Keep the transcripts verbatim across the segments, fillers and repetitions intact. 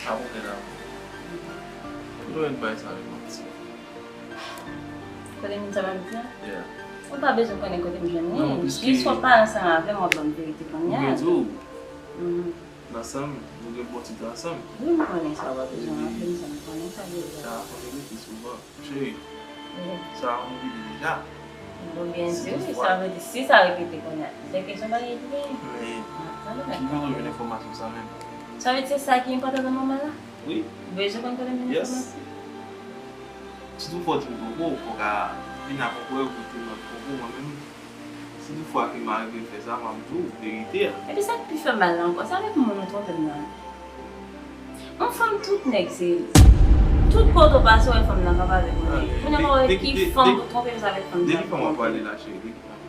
Abòne la. Ou jwenn bay sa yo manti. Kote moun sa manti a? Yeah. Ou pa bezwen konnen kote m jwenn li. Non, piske- Jis fò w pale ansanm avè m, w ap ban m verite kounye a. Mwen di w, Mhm. n ansanm, nou gen bon ti tan ansanm. Wi, m konnen sa, w pa bezwen raple m sa, m konnen sa deja. Sa a fò nou rete souvan. Cheri, Wi. Sa a nou vide deja. Bon, byen Si si, wi, toutfwa. Sa vle di, si sa repete konnen, se kesyon bagay ki gen. Men, Mwen ap tande, mwen ap ki jan tande. ou jwenn enfòmasyon sa menm? Sa vle di, se sa ki enpòtan nan moman la? Wi. Ou bezwen konn kote m jwenn Yes. enfòmasyon? Si toutfwa w di m poko, ou ka vin ak yon prèv pou te mwen poko, mwen menm. Si toutfwa ke m arive fè sa, m ap di w verite a. Epi sa k pi fè mal la ankò, se avèk moun ou twonpe m nan. Yon fanm tout nèg se. Tout kote w pase, w wè fanm nan k ap avèk yon nèg. Kounye a pa wè ki fanm ou twonpe m sa avèk fanm nan. Depi fanm ap pale la, cheri, depi fanm.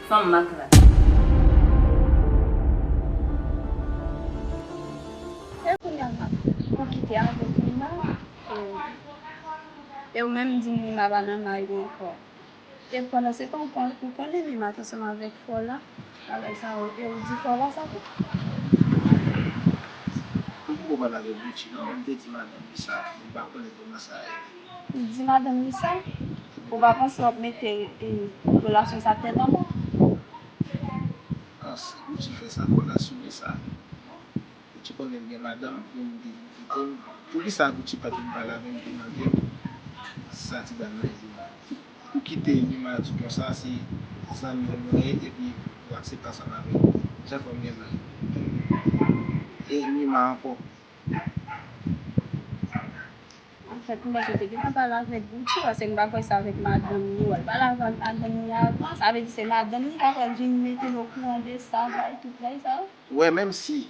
Fanm mak la. E kounye a, ou kite avèk Nima, e, e ou menm di Nima pa nan may ou ankò. E pandan se tan, ou kon- ou konnen Nima t ansanm avèk Fò la, bagay sa yo, e ou di Fò la sa tou. Ou poko pale avèk Gucci non, m te di madanm li sa, m pa konnen kòman sa ye. Ou di madanm li sa? Ou pa panse w ap mete, e, relasyon sa tèt anba? Ah, si Gucci fè sa, fò l asime sa. Gucci konnen m gen madanm, pou m di, pou m, poukisa Gucci pa t vin pale avè m, te mande m sa ti dam nan di la. Ou kite Nima di konsa, se zanmi w nou ye, epi ou aksepte ansanm avè m. Sa fè m gen mal. E Nima ankò. Anfèt, m panse w te gentan pale avèk Gucci, paske m pa kwè se avèk madanm li, w al pale avèk madanm li avan, sa vle di se madanm li k ap vin mete l okouran de sa, bay tout bagay sa yo. Wè, menm si,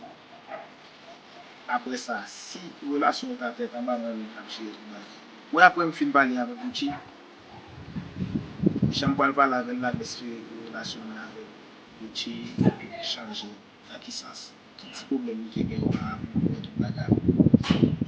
apre sa, si relasyon yo ta tèt anba, mwen menm m ap jere tout bagay. Wè, apre m fin pale avèk Gucci, jan m pral pale avè l la, m espere ke relasyon mwen avèk Gucci chanje. Nan ki sans? Tout ti pwoblèm li te gen oparavan, mwen wè tout bagay ap